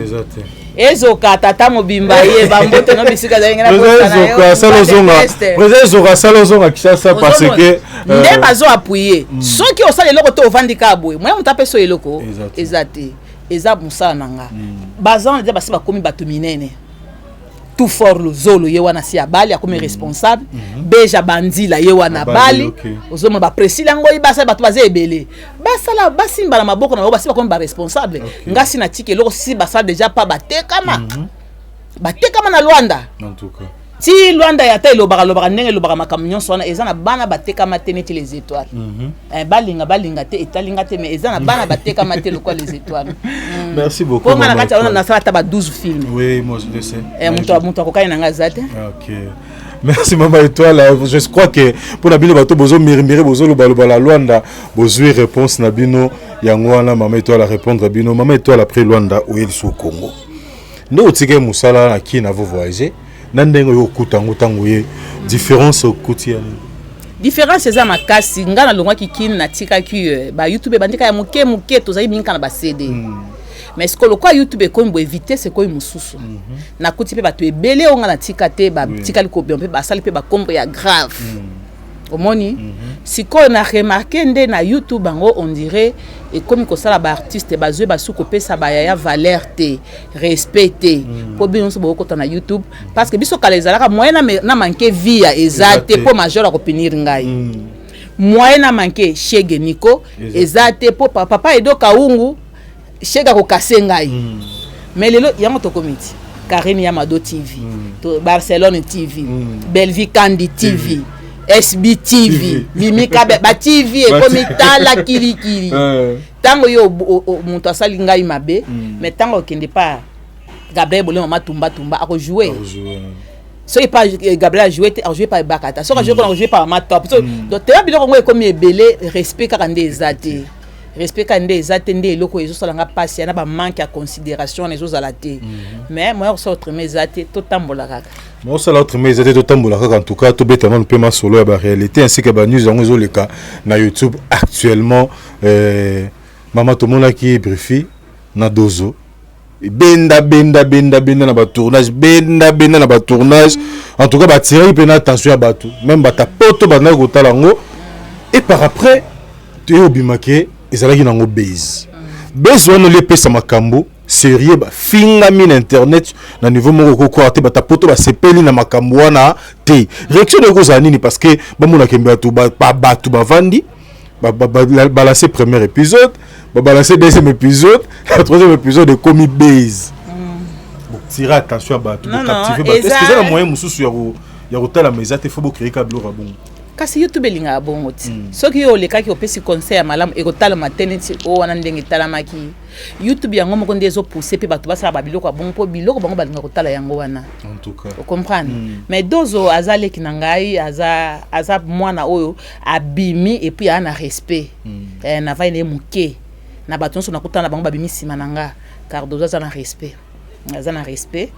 ezoka. Tata mobimba ye bambote no bisika. Président ezoka, asala ozonga Kinshasa parce que nde bazo appuyer. Soki osala eloko te, ovandi kaka boye, moye moto apesa yo eloko eza te. Eza mosala na nga. Baza wana deja, basi bakomi bato minene. Tout fort Lozolo, ye wana si abali, akomi responsable. Beja Bandila, ye wana abali. Ozomona bapresile yango oyi, basala bato baza ebele, basala, basimba na maboko na bango, basi bakomi baresponsable. Nga si natika eloko, si basala deja pa batekama, batekama na Lwanda. Ti Lwanda ya ata elobaka lobaka ndenge elobaka makambo nyonso wana, eza na bana batekama te neti Les Étoiles. Balinga balinga te, etalinga te, mais eza na bana batekama te lokola Les Étoiles. Merci beaucoup. Mpo nga na kati ya wana nasala ata ba 12 film. Oui, moi je le sais. Moto akokani na nga aza te. Ok, merci mama Étoile. Je crois que mpona bino bato bozomurmure, bozolobaloba la Lwanda, bozwi réponse na bino yango wana. Mama Étoile arépondre bino. Mama Étoile, après Lwanda, oye lisusu Congo nde otikaki mosala na kii na vo voyager na ndenge oyo okuta yango, ntango ye différence okuti ya nini? Différence eza makasi. Ngai nalongwaki Kini, natikaki bayoutube ebandika ya moke moke, tozali mingi kaka na baCD. Mais sikoyo lokola YouTube ekomi boye, vitesse ekomi mosusu. Nakuti mpe bato ebele oyo ngai natika te, batikali kobima mpe basali mpe bakombo ya grave. Omoni, sikoyo na remarque nde na YouTube yango, on dirait ekomi kosala baartiste bazwi basu kopesa bayaya valeur te, respect te, mpo bino nyonso bokokota na YouTube. Parce que biso kala ezalaka moyen na manke via eza te, mpo major akopunir ngai. Moyen na manke Shege Niko eza te, mpo papa Edo Kaungu Shege akokase ngai. Mais lelo yango tokomi ti Karine Yamado TV, Barcelone TV, Bellevie Kandi TV, SB TV, Mimi Kabe ba TV, ekomi tala kilikili. Ntango yo moto asali ngai mabe, mais ntango okende pa Gabriel Bolema Matumbatumba, akojoue. Soki pa Gabriel ajoue te, ajoue pa Ebakata. Soki ajoue kona, ajoue pa mama Top. Donc teya biloko yango ekomi ebele, respect kaka nde eza te, respect kaka nde eza te. Nde eloko ezosala nga mpasi ya na bamanque ya considération wana ezozala te. Mais moya kosala autrement eza te, totambola kaka. Mosala autrement eza te, totambola kaka. En tout cas, tobeta nano mpe masolo ya baréalité ainsi que banews yango ezoleka na YouTube actuellement. Mama, tomonaki Brifi na Dozo benda benda benda benda na batournage, benda benda na batournage. En tout cas, batiraki mpe na attention ya bato, même bato poto bandaki kotala yango. Et par après toye obimake, ezalaki nango base base wana oli epesa makambo sérieux, bafingami na internet na niveau moko okokwaka te. Bato poto basepeli na makambo wana te. Réaction na ekozala nini? Parce que bamonaka bato bavandi Balancer premier épisode, babalancer deuxième épisode, troisième épisode ekomi base. Botire attention ya bato, bocaptive bato. Est ce que eza na moyen mosusu ya kotalama? Eza te, faut bocréer ka biloko ya bongo. Kasi YouTube elingaka bongo ti. Soki yo olekaki, opesi conseil ya malamu, ekotalama te neti oyo wana ndenge etalamaki. YouTube yango moko nde ezopousse mpe bato basala babiloko ya bongo, mpo biloko bango balingaka kotala yango wana. En tout cas. Ocomprendre? Mais Dozo aza leki na ngai, aza mwana oyo abimi et puis aza na respect. Navai na ye moke na bato nyonso nakutana na bango babimi nsima na nga. Cardozo aza na respect, aza na respect.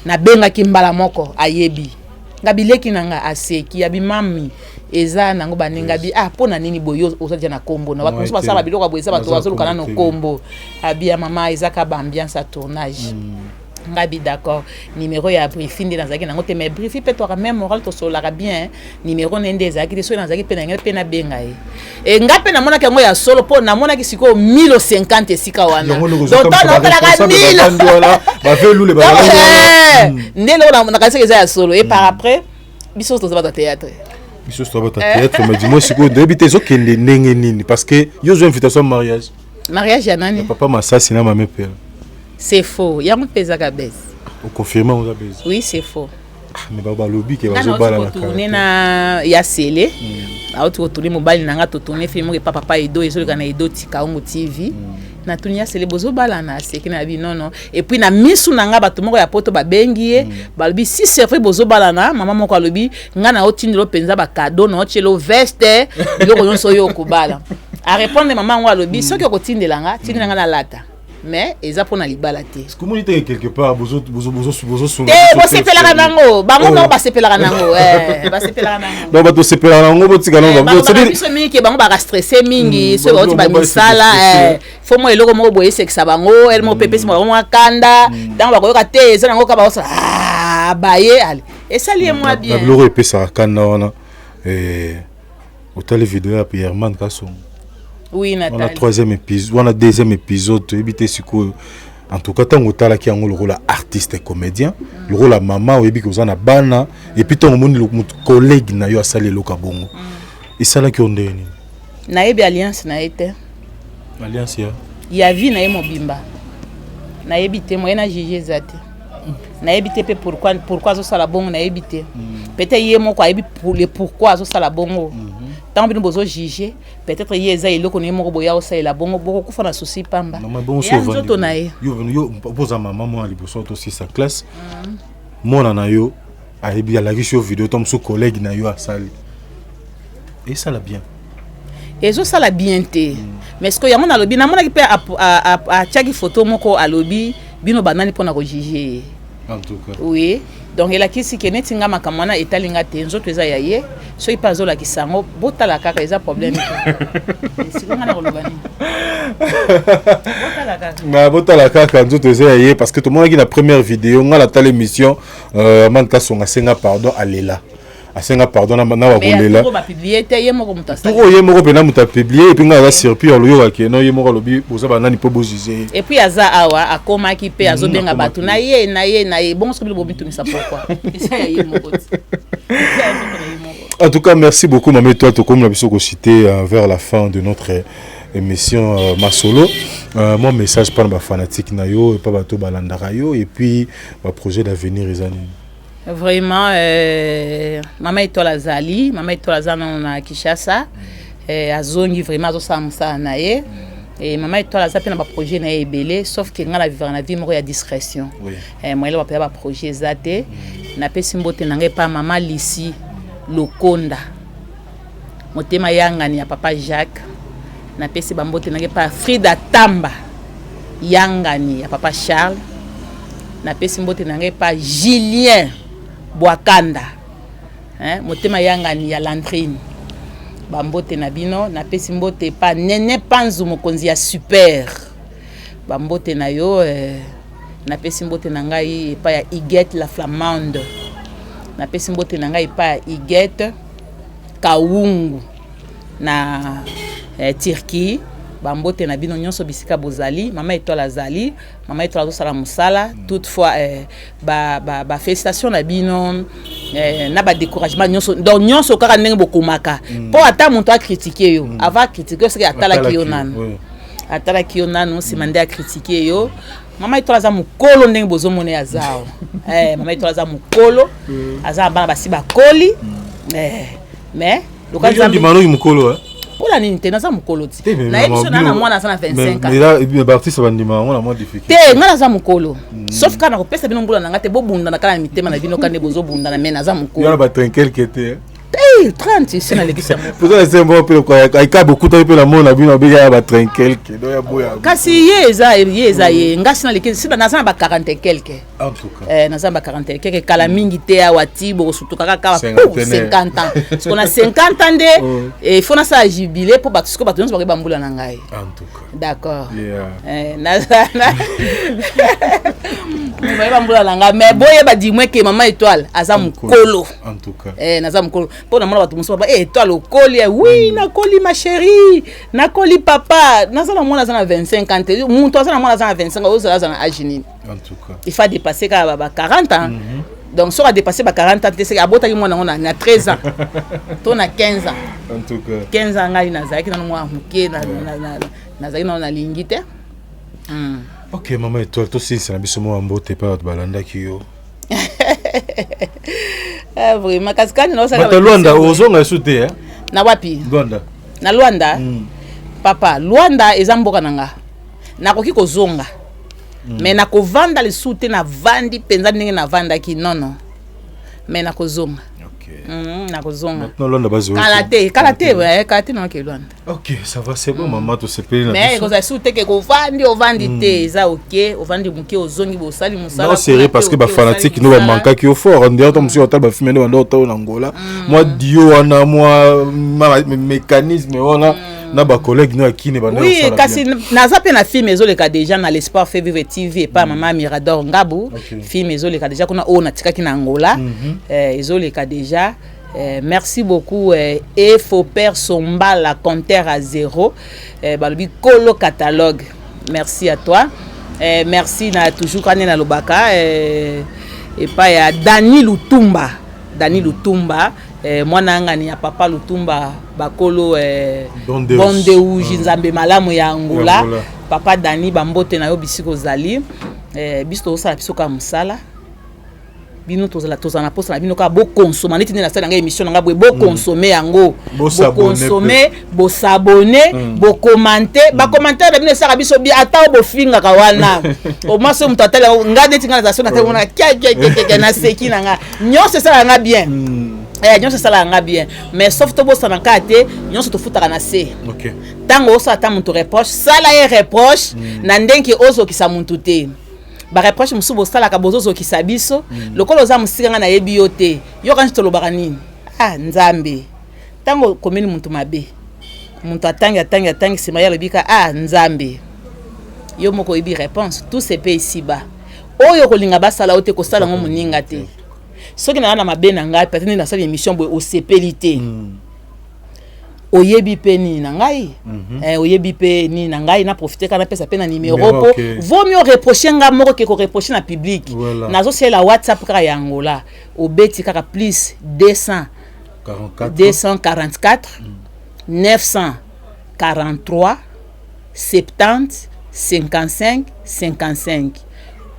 Nabengaki mbala moko, ayebi nga bileki na nga, aseki, abi mami eza nango baninga bi ah, mpo na nini boye? Oza dia na kombo na bato mosusu basala biloko ya boye, eza bato bazoluka nano kombo. Abi ya mama, eza ka baambiance ya tournage. Nga bi d'accord. Numéro ya Brifi nde nazalaki nango te, mais Brifi mpe twaka même moral, tosololaka bien. Numéro ne nde ezalaki te. Soki nazalaki mpe na ngai mpe nabenga ye. E nga mpe namonaki yango ya solo, mpo namonaki sikoyo 1050 esika wana. Donc ntango naotalaka 1000 nde eloko nakanisaki eza ya solo. Et par après, biso toza bato ya théâtre. Biso toza bato ya théâtre, mais dis-moi, sikoyo ndoyebi te ezokende ndenge nini, parce que yo ozwa invitation ya mariage. Mariage ya nani? Papa Masasi na mame Pela. C'est faux, yango mpe ezaka bese. Oconfirme oza bese? Oui, c'est faux. Mais balobi ke bazobala. Na tourne na ya sele, auti kotourne mobali na nga, totourne film moko epa papa Edo, ezoleka na Edo Tikaongo TV. Natuni ya sele: "Bozobalana?" Aseki na bi nono. Et puis na misu na nga, bato moko ya poto babengi ye, balobi: "Si c'est vrai bozobalana." Mama moko alobi: "Nga na otindelo mpenza bacadeau, na otielo veste, biloko nyonso oyo okobala." Arépondre mama yango, alobi: "Soki okotindela nga, tindela nga nalata, mais eza mpona libala te." Komoni te quelque part bozosunga? Te, bosepelaka nango, bango moko basepelaka nango, basepelaka nango. Donc bato osepelaka nango, botika nango. Biso mingi ke bango baka stressé mingi. Soki bauti bamisala, faut mwa eloko moko boye esekisa bango, ele moko mpe epesi bango mwa kanda. Ntango bakoyoka te eza nango ka bakosala baye ale esali ye mwa bien. Biloko epesaka kanda wana, otali video ya Herman Kasongo? Oui. Wana troisième épisode, wana deuxième épisode, toyebi te sikoyo. En tout cas, ntango otalaki yango lokola artiste comédien, lokola mama, oyebi ke oza na bana, et puis ntango omoni moto collègue na yo asali eloko ya bongo, esalaki yo ndenge nini? Nayebi alliance na ye te. Alliance ya? Ya vie na ye mobimba, nayebi te. Moye na juge eza te, nayebi te mpe pourquoi azosala bongo, nayebi te. Peut-être ye moko ayebi le pourquoi azosala bongo. Ntango bino bozojuge, peut-être ye eza eloko na ye moko boya osalela bongo, bokokufa na susi pamba. Ya nzoto na ye. Yo mpoza mama, mwana liboso tosisa classe, mwana na yo ayebi, alakisi yo video to mosusu collègue na yo asali, esala bien? Ezosala bien te, mais sikoyo yango nalobi, namonaki mpe atiaki photo moko, alobi: "Bino banani mpona kojuge ye?" En tout cas. Oui, donc elakisi ke neti nga, makambo wana etali nga te. Nzoto eza ya ye, soki mpe azolakisa yango, botala kaka, eza problème te. Sikoyo nga na koloba nini? Botala kaka. Na botala kaka, nzoto eza ya ye, parce que tomonaki na première vidéo, nga natala émission, Man Kasonga asenga pardon, alela, asenga pardon na bakolela. Bapublie te, ye moko moto asali. Toko ye moko mpena moto apublie. Et puis ngai aza surpris, aloyokaki no ye moko alobi: "Boza banani mpo bojuge ye?" Et puis aza awa, akomaki mpe azobenga bato na ye na ye na ye bongo. Soki bino bomitungisa, pourquoi? Eza ya ye moko ti, eza ya nzoto na ye moko. En tout cas, merci beaucoup, Mame Toi. Comme la cité vers la fin de notre émission Masolo. Mon message par ma fanatique na yo, et pas bato balandaka yo, et puis ma projet d'avenir eza nini? Vraiment, Mama Etoile azali, Mama Etoile aza nano na Kinshasa. Azongi vraiment, azosala mosala na ye. Mama Etoile aza mpe na baprojet na ye ebele, sauf ke ngai na vivaka na vie moko ya discrétion. Moyele bapaya baprojet eza te. Napesi mbote na ngai epa mama Lisi Lokonda, motema yangani ya papa Jacques. Napesi bambote na ngai epa Frida Tamba, yangani ya papa Charles. Napesi mbote na ngai epa Julien Bwakanda, hein, motema yangani ya Landrine. Bambote na bino. Napesi mbote epa Nene Panzu, mokonzi ya super, bambote na yo. Napesi mbote na ngai epai ya Iguete la Flamande. Napesi mbote na ngai epai ya Iguete Kawungu na Turquie. Bambote na bino nyonso bisika bozali. Mama Etoile azali, Mama Etoile azosala mosala. Toutefois, ba félicitation na bino, na ba découragement nyonso, donc nyonso kaka ndenge bokomaka, mpo ata moto acritiquer yo, avant acritiquer yo, soki atalaki yo nanu, atalaki yo nanu, nsima nde acritiquer yo. Mama Etoile aza mokolo ndenge bozomona ye aza awa. Mama Etoile aza mokolo, aza na bana basi bakoli, mais loka Nzambe mokolo. Mpona nini te? Naza mokolo ti nayebi so naa na mwana aza na 25 ans. Baartiste bandima yango na mwa difficulté. Te, ngai naza mokolo, sauf kaka nakopesa bino mbula na ngai te. Bobundana kaka na mitema na bino, kaka nde bozobundana, mais naza mokolo. Yana batrinkelke te. Te, 30 esi nalekisi yango. Poza esembo mpe ayika bokutaki mpe na mona na bino abeki ya batrinkelke do ya boya. Kasi ye eza ye, eza ye. Nga si naleki si naza na ba 40 et quelque. En tout cas. Naza na ba 40 et quelque. Kala mingi te awa ti bokosutuka kaka 50 ans, parce qu'on a 50 ans nde il faut nasala jubilé mpo bato sikoyo, bato nyonso bakoyeba mbula na ngai. En tout cas. D'accord. Naza bayeba mbula na ngai, mais boyeba du moins que Mama Étoile aza mokolo. En tout cas. Naza mokolo mpo namona bato mosusu baba: "Eh, Étoile okoli." Oui, nakoli ma chérie, nakoli papa. Naza na mwana aza na 25 ans te. Moto aza na mwana aza na 25 ans, ozala aza na age nini? En tout cas. Il faut dépasser kaka ba 40 ans. Donc soki adépassé ba 40 ans te, seke abotaki mwana yango na 13 ans to na 15 ans. En tout cas. 15 ans, ngai nazalaki nano mwana moke, nazalaki nano nalingi te. Ok, Mama Étoile, tosilisa na biso mwa mbote mpe bato balandaki yo. Ah, vraiment, kasi kani naosala. Bato Lwanda, ozonga esu te? Na wapi? Lwanda. Na Lwanda? Papa, Lwanda eza mboka na nga, nakoki kozonga, mais nakovanda lisusu te. Navandi mpenza ndenge navandaki, nono, mais nakozonga. Nakozonga. Kala te, kala te, kala te, naoke Lwanda. Ok, ça va, c'est bon, mama, tosepeli na Mais ekozala su te ke kovandi, ovandi te, eza ok, ovandi moke, ozongi, bosali mosala. Non, sérieux, parce que bafanatique no bamankaki yo fort. Ndenge to mosusu otala bafilme nde banda otala na Ngola, mwa dio wana, mwa mécanisme wana na bacollègue no ya kine banda. Oui, kasi naza mpe na film ezoleka déjà na l'Espoir Fait Vivre TV epa mama Mirador Ngabu. Film ezoleka déjà kuna, oyo natikaki na Angola, ezoleka déjà. Merci beaucoup, Efo Père Sombala, compteur à zéro, balobi kolo catalogue, merci à toi. Merci na toujours kane na lobaka epai ya Dani Lutumba, Dani Lutumba, mwana ngani ya papa Lutumba, bakolo Bondeuji, Nzambe malamu ya Angola. Papa Dani, bambote na yo bisika ozali. Biso tozosala biso kaka mosala. Bino tozala tozala na posa na bino kaka boconsommer neti nde nasala ngai émission na ngai boye, boconsommer yango, boconsommer, bos'abonner, bocommenter. Bacommentaire na bino esalaka biso bien, ata oyo bofingaka wana, omoi soki moto atali yango, ngai neti ngai nazala so natali mona kiakiakiakia, naseki na ngai, nyonso esalaka nga bien. Nyonso esalaka nga bien, mais sauf tobosana kaka te, nyonso tofutaka na se. Ntango osala ata moto reproche, sala ye reproche na ndenge ozokisa motu te. Bareproche mosusu bosalaka, bozozokisa biso. Lokola oza mosika, ngai nayebi yo te, yoka nti tolobaka nini. Ah, Nzambe, ntango okomeli motu mabe, moto atangi, atangi, atangi, nsima ye alobi ka: "Ah Nzambe." Yo moko oyebi réponse. Tout se paie ici-bas. Oyo kolinga basala yo te, kosala yango moninga te. Soki naza na mabe na ngai, peut-être nde nasali émission boye, osepeli te, oyebi mpe nini na ngai, oyebi mpe nini na ngai, na profite kaka napesa mpe na numéro, mpo vaut mieux reproche nga moko ke koreproche na public. Nazosalela WhatsApp kaka ya Angola, obeti kaka plus 200 244 943 70 55 55,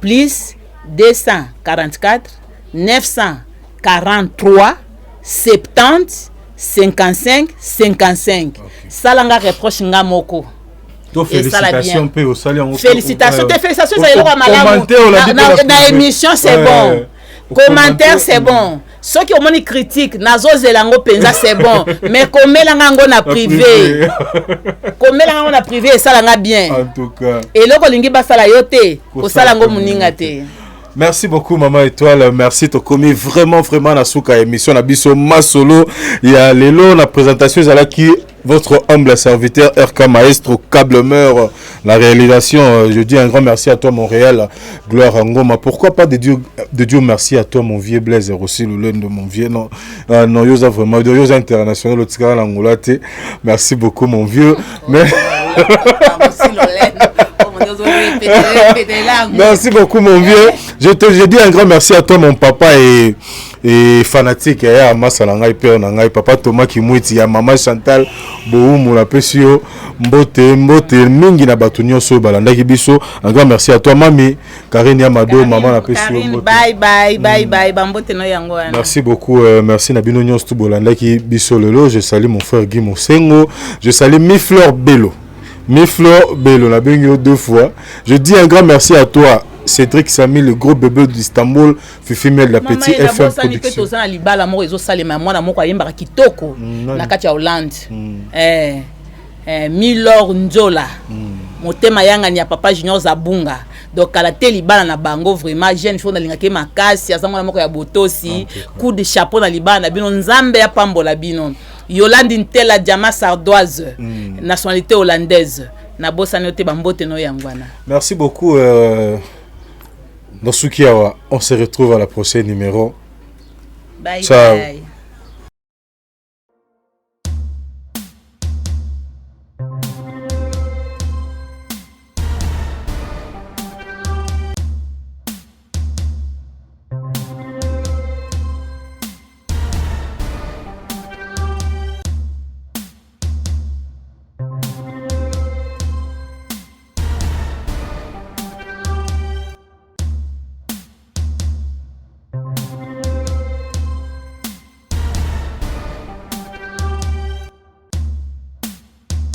plus 244 943 70 55 55. Salanga reproche nga moko. To félicitation mpe osali yango. Félicitation te, félicitation ezali eloko ya malamu na émission, c'est bon. Commentaire, c'est bon. Soki omoni critique, nazozela yango mpenza, c'est bon, mais komelanga yango na privé, komelanga yango na privé esalanga bien. Eloko olingi basala yo te, kosala yango moninga te. Merci beaucoup, Maman Étoile. Merci Tokomi vraiment vraiment na suka émission na biso Masolo. Il y a lelo la présentation qui votre humble serviteur RK Maestro Câble-Meur. La réalisation, je dis un grand merci à toi, Montréal, Gloire Ngoma. Pourquoi pas de Dieu merci à toi, mon vieux Blaise Rossi de mon vieux. Non, non, yoza vraiment, yoza international, Angola. Merci beaucoup, mon vieux. Mais. Merci beaucoup mon vieux. Je te je dis un grand merci à toi mon papa et fanatique ya masa na ngai, père na ngai, papa Thomas Kimwiti ya mama Chantal Boumu, napesi yo mbote, mbote mingi na bato nyonso oyo balandaki biso. Un grand merci à toi, mami Karine Yamado, mama, napesi yo mbote. Bye bye bye bye, bambote no yango wana. Merci beaucoup, merci na bino nyonso tu bolandaki biso lelo. Je salue mon frère Guy Mosengo, je salue Mifleur Bello. Mifleur Bello, nabengi yo deux fois. Je dis un grand merci à toi Cédric Samy, le gros bébé d'Istanbul, Fifi Miel, la petite FM Production. Toza na libala moko ezosalema, mwana moko ayembaka kitoko na kati ya Hollande, Milor Nzola, motema yangani ya papa Junior Zabunga. Donc kala te libala na bango. Vraiment, jeune fille nalingaki makasi, aza mwana moko ya botosi. Coup de chapeau na libala na bino, Nzambe apambola bino. Yolande Ntela Diama Sardoise, nationalité hollandaise, nabosani yo te, bambote no yango wana. Merci beaucoup. Dans Sukiawa, on se retrouve à la prochaine numéro. Bye. Ciao. Bye.